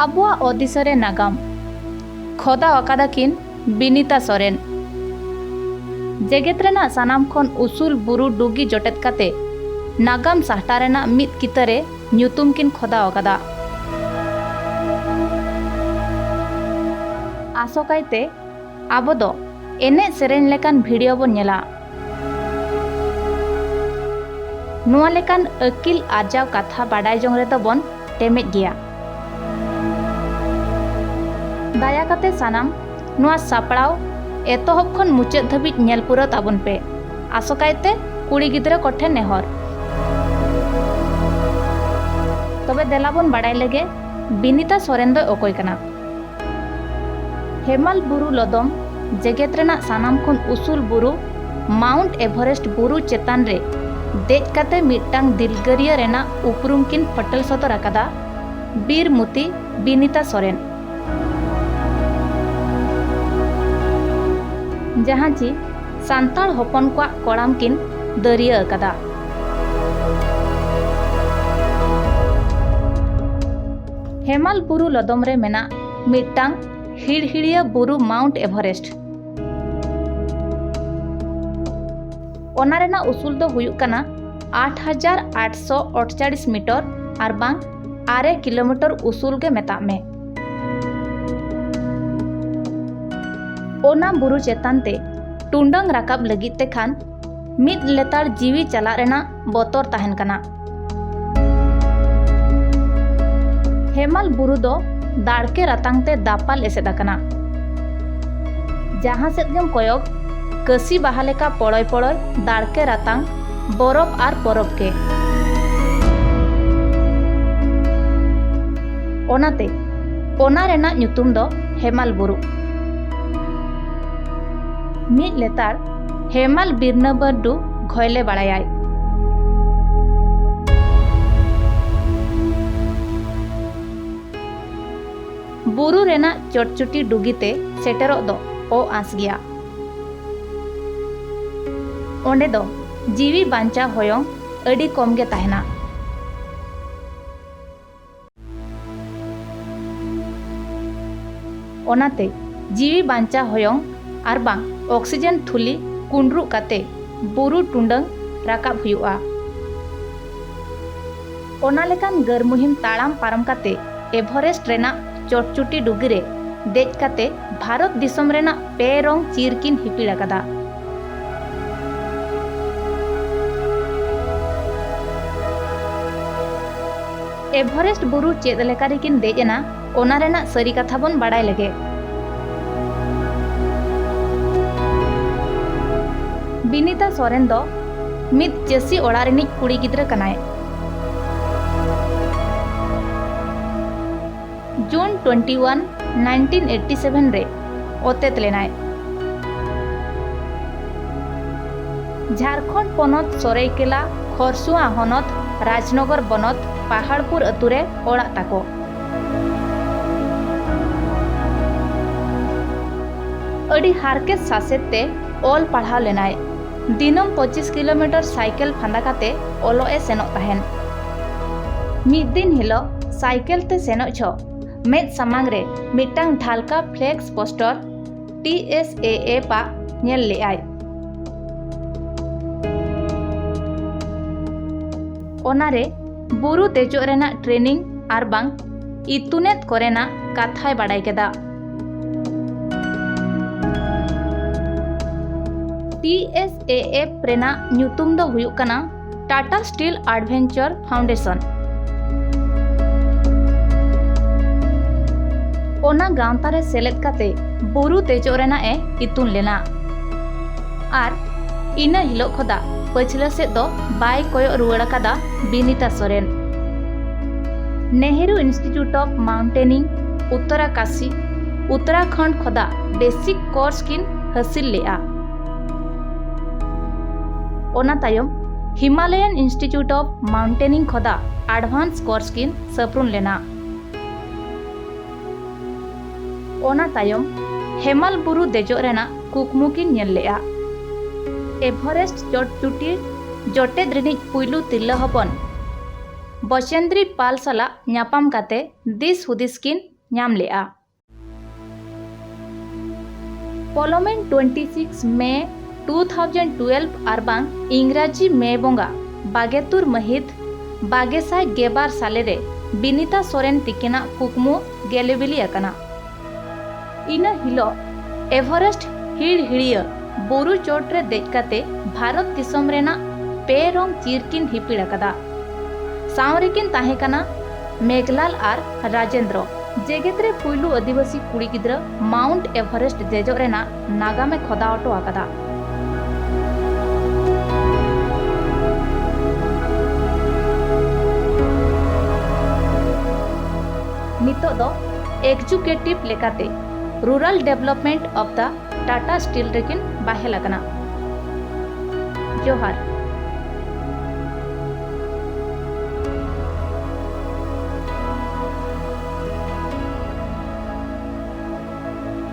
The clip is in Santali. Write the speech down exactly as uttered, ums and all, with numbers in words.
ᱟᱵᱚᱣᱟᱜ ᱚᱫᱤᱥᱟᱹ ᱨᱮ ᱱᱟᱜᱟᱢ ᱠᱷᱚᱫᱟᱣ ᱟᱠᱟᱫᱟ ᱠᱤᱱ ᱵᱤᱱᱤᱛᱟ ᱥᱚᱨᱮᱱ᱾ ᱡᱮᱜᱮᱛ ᱨᱮᱱᱟᱜ ᱥᱟᱱᱟᱢ ᱠᱷᱚᱱ ᱩᱥᱩᱞ ᱵᱩᱨᱩ ᱰᱩᱜᱤ ᱡᱚᱴᱮᱫ ᱠᱟᱛᱮ ᱱᱟᱜᱟᱢ ᱥᱟᱦᱴᱟ ᱨᱮᱱᱟᱜ ᱢᱤᱫ ᱠᱤᱛᱟᱹ ᱨᱮ ᱧᱩᱛᱩᱢ ᱠᱤᱱ ᱠᱷᱚᱫᱟᱣ ᱟᱠᱟᱫᱟ᱾ ᱟᱥᱚᱠᱟᱭᱛᱮ ᱟᱵᱚ ᱫᱚ ᱮᱱᱮᱡ ᱥᱮᱨᱮᱧ ᱞᱮᱠᱟᱱ ᱵᱷᱤᱰᱤᱭᱳ ᱵᱚᱱ ᱧᱮᱞᱟ᱾ ᱱᱚᱣᱟ ᱞᱮᱠᱟᱱ ᱟᱹᱠᱤᱞ ᱟᱨᱡᱟᱣ ᱠᱟᱛᱷᱟ ᱵᱟᱰᱟᱭ ᱡᱚᱝ ᱨᱮᱫᱚ ᱵᱚᱱ ᱴᱮᱢᱮᱡ ᱜᱮᱭᱟ᱾ ᱫᱟᱭᱟ ᱠᱟᱛᱮ ᱥᱟᱱᱟᱢ ᱱᱚᱣᱟ ᱥᱟᱯᱲᱟᱣ ᱮᱛᱚᱦᱚᱵ ᱠᱷᱚᱱ ᱢᱩᱪᱟᱹᱫ ᱫᱷᱟᱹᱵᱤᱡ ᱧᱮᱞ ᱯᱩᱨᱟᱹᱣ ᱛᱟᱵᱚᱱ ᱯᱮ᱾ ᱟᱥᱚᱠᱟᱭᱛᱮ ᱠᱩᱲᱤ ᱜᱤᱫᱽᱨᱟᱹ ᱠᱚᱴᱷᱮᱱ ᱱᱮᱦᱚᱨ᱾ ᱛᱚᱵᱮ ᱫᱮᱞᱟ ᱵᱚᱱ ᱵᱟᱰᱟᱭ ᱞᱮᱜᱮ, ᱵᱤᱱᱤᱛᱟ ᱥᱚᱨᱮᱱ ᱫᱚᱭ ᱚᱠᱚᱭ ᱠᱟᱱᱟ? ᱦᱮᱢᱟᱞ ᱵᱩᱨᱩ ᱞᱚᱫᱚᱢ ᱡᱮᱜᱮᱛ ᱨᱮᱱᱟᱜ ᱥᱟᱱᱟᱢ ᱠᱷᱚᱱ ᱩᱥᱩᱞ ᱵᱩᱨᱩ ᱢᱟᱣᱩᱱᱴ ᱮᱵᱷᱟᱨᱮᱥᱴ ᱵᱩᱨᱩ ᱪᱮᱛᱟᱱ ᱨᱮ ᱫᱮᱡ ᱠᱟᱛᱮ ᱢᱤᱫᱴᱟᱝ ᱫᱤᱞᱜᱟᱹᱨᱤᱭᱟᱹ ᱨᱮᱱᱟᱜ ᱩᱯᱨᱩᱢ ᱠᱤᱱ ᱯᱷᱚᱴᱮᱞ ᱥᱚᱫᱚᱨ ᱟᱠᱟᱫᱟ ᱵᱤᱨ ᱢᱩᱛᱤ ᱵᱤᱱᱤᱛᱟ ᱥᱚᱨᱮᱱ, ᱡᱟᱦᱟᱸ ᱪᱮ ᱥᱟᱱᱛᱟᱲ ᱦᱚᱯᱚᱱ ᱠᱚᱣᱟᱜ ᱠᱚᱲᱟᱢ ᱠᱤᱱ ᱫᱟᱹᱨᱭᱟᱹ ᱟᱠᱟᱫᱟ᱾ ᱦᱮᱢᱟᱞ ᱵᱩᱨᱩ ᱞᱚᱫᱚᱢ ᱨᱮ ᱢᱮᱱᱟᱜ ᱢᱤᱫᱴᱟᱝ ᱦᱤᱲᱦᱤᱲᱤᱭᱟᱹ ᱵᱩᱨᱩ ᱢᱟᱣᱩᱱᱴ ᱮᱵᱷᱟᱨᱮᱥᱴ᱾ ᱚᱱᱟ ᱨᱮᱱᱟᱜ ᱩᱥᱩᱞ ᱫᱚ ᱦᱩᱭᱩᱜ ᱠᱟᱱᱟ ᱟᱴ ᱦᱟᱡᱟᱨ ᱟᱴᱥᱚ ᱟᱴᱪᱟᱲᱤᱥ ᱢᱤᱴᱚᱨ ᱟᱨ ᱵᱟᱝ ᱟᱨᱮ ᱠᱤᱞᱳᱢᱤᱴᱚᱨ ᱩᱥᱩᱞ ᱜᱮ ᱢᱮᱛᱟᱜ ᱢᱮ᱾ ᱚᱱᱟ ᱵᱩᱨᱩ ᱪᱮᱛᱟᱱ ᱛᱮ ᱴᱩᱰᱟᱹᱝ ᱨᱟᱠᱟᱵ ᱞᱟᱹᱜᱤᱫ ᱛᱮ ᱠᱷᱟᱱ ᱢᱤᱫ ᱞᱮᱛᱟᱲ ᱡᱤᱣᱤ ᱪᱟᱞᱟᱜ ᱨᱮᱱᱟᱜ ᱵᱚᱛᱚᱨ ᱛᱟᱦᱮᱱ ᱠᱟᱱᱟ᱾ ᱦᱮᱢᱟᱞ ᱵᱩᱨᱩ ᱫᱚ ᱫᱟᱲᱠᱮ ᱨᱟᱛᱟᱝ ᱛᱮ ᱫᱟᱯᱟᱞ ᱮᱥᱮᱫ ᱟᱠᱟᱱᱟ᱾ ᱡᱟᱦᱟᱸ ᱥᱮᱫ ᱜᱮᱢ ᱠᱚᱭᱚᱜ, ᱠᱟᱹᱥᱤ ᱵᱟᱦᱟ ᱞᱮᱠᱟ ᱯᱚᱲᱚᱭ ᱯᱚᱲᱚᱭ ᱫᱟᱲᱠᱮ ᱨᱟᱛᱟᱝ, ᱵᱚᱨᱚᱯ ᱟᱨ ᱯᱚᱨᱚᱵ ᱜᱮ᱾ ᱚᱱᱟᱛᱮ ᱚᱱᱟ ᱨᱮᱱᱟᱜ ᱧᱩᱛᱩᱢ ᱫᱚ ᱦᱮᱢᱟᱞ ᱵᱩᱨᱩ᱾ ᱢᱤᱫ ᱞᱮᱛᱟᱲ ᱦᱮᱢᱟᱞ ᱵᱤᱨᱱᱟᱹ ᱵᱟᱹᱨᱰᱩ ᱜᱷᱚᱭᱞᱮ ᱵᱟᱲᱟᱭᱟᱭ᱾ ᱵᱩᱨᱩ ᱨᱮᱱᱟᱜ ᱪᱚᱴᱪᱩᱴᱤ ᱰᱩᱜᱤ ᱛᱮ ᱥᱮᱴᱮᱨᱚᱜ ᱫᱚ ᱚ ᱟᱸᱥ ᱜᱮᱭᱟ᱾ ᱚᱸᱰᱮ ᱫᱚ ᱡᱤᱣᱤ ᱵᱟᱧᱪᱟᱣ ᱦᱚᱭᱚᱝ ᱟᱹᱰᱤ ᱠᱚᱢ ᱜᱮ ᱛᱟᱦᱮᱱᱟ᱾ ᱚᱱᱟᱛᱮ ᱡᱤᱣᱤ ᱵᱟᱧᱪᱟᱣ ᱦᱚᱭᱚᱝ ᱟᱨᱵᱟᱝ ᱚᱠᱥᱤᱡᱮᱱ ᱛᱷᱩᱞᱤ ᱠᱩᱸᱰᱨᱩᱜ ᱠᱟᱛᱮ ᱵᱩᱨᱩ ᱴᱩᱰᱟᱹᱝ ᱨᱟᱠᱟᱵ ᱦᱩᱭᱩᱜᱼᱟ᱾ ᱚᱱᱟ ᱞᱮᱠᱟᱱ ᱜᱟᱹᱨᱢᱩᱦᱤᱢ ᱛᱟᱲᱟᱢ ᱯᱟᱨᱚᱢ ᱠᱟᱛᱮ ᱮᱵᱷᱚᱨᱮᱥᱴ ᱨᱮᱱᱟᱜ ᱪᱚᱴᱪᱩᱴᱤ ᱰᱩᱜᱤ ᱨᱮ ᱫᱮᱡ ᱠᱟᱛᱮ ᱵᱷᱟᱨᱚᱛ ᱫᱤᱥᱚᱢ ᱨᱮᱱᱟᱜ ᱯᱮ ᱨᱚᱝ ᱪᱤᱨ ᱠᱤᱱ ᱦᱤᱯᱤᱲ ᱟᱠᱟᱫᱟ᱾ ᱮᱵᱷᱚᱨᱮᱥᱴ ᱵᱩᱨᱩ ᱪᱮᱫ ᱞᱮᱠᱟ ᱨᱮᱠᱤᱱ ᱫᱮᱡ ᱮᱱᱟ, ᱚᱱᱟ ᱨᱮᱱᱟᱜ ᱥᱟᱹᱨᱤ ᱠᱟᱛᱷᱟ ᱵᱚᱱ ᱵᱟᱲᱟᱭ ᱞᱮᱜᱮ᱾ ᱵᱤᱱᱤᱛᱟ ᱥᱚᱨᱮᱱ ᱫᱚ ᱢᱤᱫ ᱪᱟᱹᱥᱤ ᱚᱲᱟᱜ ᱨᱤᱱᱤᱡ ᱠᱩᱲᱤ ᱜᱤᱫᱽᱨᱟᱹ ᱠᱟᱱᱟᱭ᱾ June twenty one, nineteen eighty seven ᱨᱮ ᱚᱛᱮᱛ ᱞᱮᱱᱟᱭ᱾ ᱡᱷᱟᱨᱠᱷᱚᱸᱰ ᱯᱚᱱᱚᱛ ᱥᱚᱨᱟᱭᱠᱮᱞᱟ ᱠᱷᱚᱨᱥᱩᱣᱟ ᱦᱚᱱᱚᱛ ᱨᱟᱡᱽᱱᱚᱜᱚᱨ ᱵᱚᱱᱚᱛ ᱯᱟᱦᱟᱲᱯᱩᱨ ᱟᱹᱛᱩ ᱨᱮ ᱚᱲᱟᱜ ᱛᱟᱠᱚ᱾ ᱟᱹᱰᱤ ᱦᱟᱨᱠᱮᱛ ᱥᱟᱥᱮᱛ ᱛᱮ ᱚᱞ ᱯᱟᱲᱦᱟᱣ ᱞᱮᱱᱟᱭ᱾ ᱫᱤᱱᱟᱹᱢ ᱯᱚᱸᱪᱤᱥ ᱠᱤᱞᱳᱢᱤᱴᱟᱨ ᱥᱟᱭᱠᱮᱞ ᱯᱷᱟᱸᱫᱟ ᱠᱟᱛᱮ ᱚᱞᱚᱜ ᱮ ᱥᱮᱱᱚᱜ ᱛᱟᱦᱮᱸᱱ᱾ ᱢᱤᱫ ᱫᱤᱱ ᱦᱤᱞᱳᱜ ᱥᱟᱭᱠᱮᱞ ᱛᱮ ᱥᱮᱱᱚᱜ ᱡᱚᱦᱚᱜ ᱢᱮᱫ ᱥᱟᱢᱟᱝ ᱨᱮ ᱢᱤᱫᱴᱟᱝ ᱰᱷᱟᱞᱠᱟ flakes ᱯᱳᱥᱴᱚᱨ T S A app ᱟᱜ ᱧᱮᱞ ᱞᱮᱜᱼᱟᱭ᱾ ᱚᱱᱟᱨᱮ ᱵᱩᱨᱩ ᱫᱮᱡᱚᱜ ᱨᱮᱱᱟᱜ ᱴᱨᱮᱱᱤᱝ ᱟᱨᱵᱟᱝ ᱤᱛᱩᱱᱮᱛ ᱠᱚᱨᱮᱱᱟᱜ ᱠᱟᱛᱷᱟᱭ ᱵᱟᱰᱟᱭ ᱠᱮᱫᱟ᱾ ᱴᱤ ᱮᱥ ᱮ ᱮᱯ ᱨᱮᱱᱟᱜ ᱧᱩᱛᱩᱢ ᱫᱚ ᱦᱩᱭᱩᱜ ᱠᱟᱱᱟ ᱴᱟᱴᱟ ᱥᱴᱤᱞ ᱮᱰᱵᱷᱮᱧᱪᱟᱨ ᱯᱷᱟᱣᱩᱱᱰᱮᱥᱚᱱ᱾ ᱚᱱᱟ ᱜᱟᱶᱛᱟ ᱨᱮ ᱥᱮᱞᱮᱫ ᱠᱟᱛᱮ ᱵᱩᱨᱩ ᱫᱮᱡᱚᱜ ᱨᱮᱱᱟᱜ ᱮ ᱤᱛᱩᱱ ᱞᱮᱱᱟ ᱟᱨ ᱤᱱᱟᱹ ᱦᱤᱞᱳᱜ ᱠᱷᱚᱫᱟ ᱯᱟᱹᱪᱷᱞᱟᱹ ᱥᱮᱫ ᱫᱚ ᱵᱟᱭ ᱠᱚᱭᱚᱜ ᱨᱩᱣᱟᱹᱲ ᱟᱠᱟᱫᱟ Binita Soren. Nehru institute of mountaineering, Uttarkashi, Uttarakhand ᱠᱷᱚᱫᱟ ᱵᱮᱥᱤᱠ ᱠᱳᱨᱥ ᱠᱤᱱ ᱦᱟᱹᱥᱤᱞ ᱞᱮᱫᱼᱟ᱾ ᱚᱱᱟ ᱛᱟᱭᱚᱢ ᱦᱤᱢᱟᱞᱚᱭᱟᱱ ᱤᱱᱥᱴᱤᱴᱭᱩᱴ ᱚᱯᱷ ᱢᱟᱣᱩᱱᱴᱮᱱᱤᱝ ᱠᱷᱚᱫᱟ ᱮᱰᱵᱷᱟᱱᱥ ᱠᱳᱨᱥ ᱠᱤᱱ ᱥᱟᱹᱯᱨᱩᱱ ᱞᱮᱱᱟ᱾ ᱚᱱᱟ ᱛᱟᱭᱚᱢ ᱦᱮᱢᱟᱞ ᱵᱩᱨᱩ ᱫᱮᱡᱚᱜ ᱨᱮᱱᱟᱜ ᱠᱩᱠᱢᱩ ᱠᱤᱱ ᱧᱮᱞ ᱞᱮᱫᱼᱟ᱾ ᱮᱵᱷᱚᱨᱮᱥᱴ ᱪᱚᱴ ᱪᱩᱴᱤ ᱡᱚᱴᱮᱫ ᱨᱤᱱᱤᱡ ᱯᱩᱭᱞᱩ ᱛᱤᱨᱞᱟᱹ ᱦᱚᱯᱚᱱ ᱵᱚᱪᱮᱱᱫᱨᱤ ᱯᱟᱞ ᱥᱟᱞᱟᱜ ᱧᱟᱯᱟᱢ ᱠᱟᱛᱮ ᱫᱤᱥ ᱦᱩᱫᱤᱥ ᱠᱤᱱ ᱧᱟᱢ ᱞᱮᱫᱼᱟ᱾ ᱯᱚᱞᱚᱢᱮᱱ ᱴᱩᱭᱮᱱᱴᱤ ᱥᱤᱠᱥ ᱢᱮ ᱴᱩ ᱛᱷᱟᱣᱡᱮᱱᱰ ᱴᱩᱭᱮᱞᱵᱷ ᱟᱨᱵᱟᱝ ᱤᱝᱨᱟᱡᱤ ᱢᱮ ᱵᱚᱸᱜᱟ ᱵᱟᱜᱮ ᱛᱩᱨ ᱢᱟᱹᱦᱤᱛ ᱵᱟᱜᱮ ᱥᱟᱭ ᱜᱮᱞ ᱵᱟᱨ ᱥᱟᱞᱮ ᱨᱮ ᱵᱤᱱᱤᱛᱟ ᱥᱚᱨᱮᱱ ᱛᱤᱠᱤᱱᱟᱜ ᱠᱩᱠᱢᱩ ᱜᱮᱞᱮ ᱵᱤᱞᱤ ᱟᱠᱟᱱᱟ᱾ ᱤᱱᱟᱹ ᱦᱤᱞᱚᱜ ᱮᱵᱷᱟᱨᱮᱥᱴ ᱦᱤᱲᱦᱤᱲᱤᱭᱟᱹ ᱵᱩᱨᱩ ᱪᱚᱴ ᱨᱮ ᱫᱮᱡ ᱠᱟᱛᱮ ᱵᱷᱟᱨᱚᱛ ᱫᱤᱥᱚᱢ ᱨᱮᱱᱟᱜ ᱯᱮ ᱨᱚᱝ ᱪᱤᱨ ᱠᱤᱱ ᱦᱤᱯᱤᱲ ᱟᱠᱟᱫᱟ᱾ ᱥᱟᱶ ᱨᱮᱠᱤᱱ ᱛᱟᱦᱮᱸ ᱠᱟᱱᱟ ᱢᱮᱜᱷᱞᱟᱞ ᱟᱨ ᱨᱟᱡᱮᱱᱫᱨᱚ᱾ ᱡᱮᱜᱮᱛ ᱨᱮ ᱯᱩᱭᱞᱩ ᱟᱹᱫᱤᱵᱟᱹᱥᱤ ᱠᱩᱲᱤ ᱜᱤᱫᱽᱨᱟᱹ ᱢᱟᱣᱩᱱᱴ ᱮᱵᱷᱟᱨᱮᱥᱴ ᱫᱮᱡᱚᱜ ᱨᱮᱱᱟᱜ ᱱᱟᱜᱟᱢᱮ ᱠᱷᱚᱫᱟ ᱦᱚᱴᱚ ᱟᱠᱟᱫᱟ᱾ ᱱᱤᱛᱚᱜ ᱫᱚ ᱮᱠᱡᱤᱠᱤᱭᱩᱴᱤᱵᱷ ᱞᱮᱠᱟᱛᱮ Rural Development of the Tata Steel ᱨᱮᱠᱤᱱ ᱵᱟᱦᱮᱞ ᱟᱠᱟᱱᱟ᱾ ᱡᱚᱦᱟᱨ᱾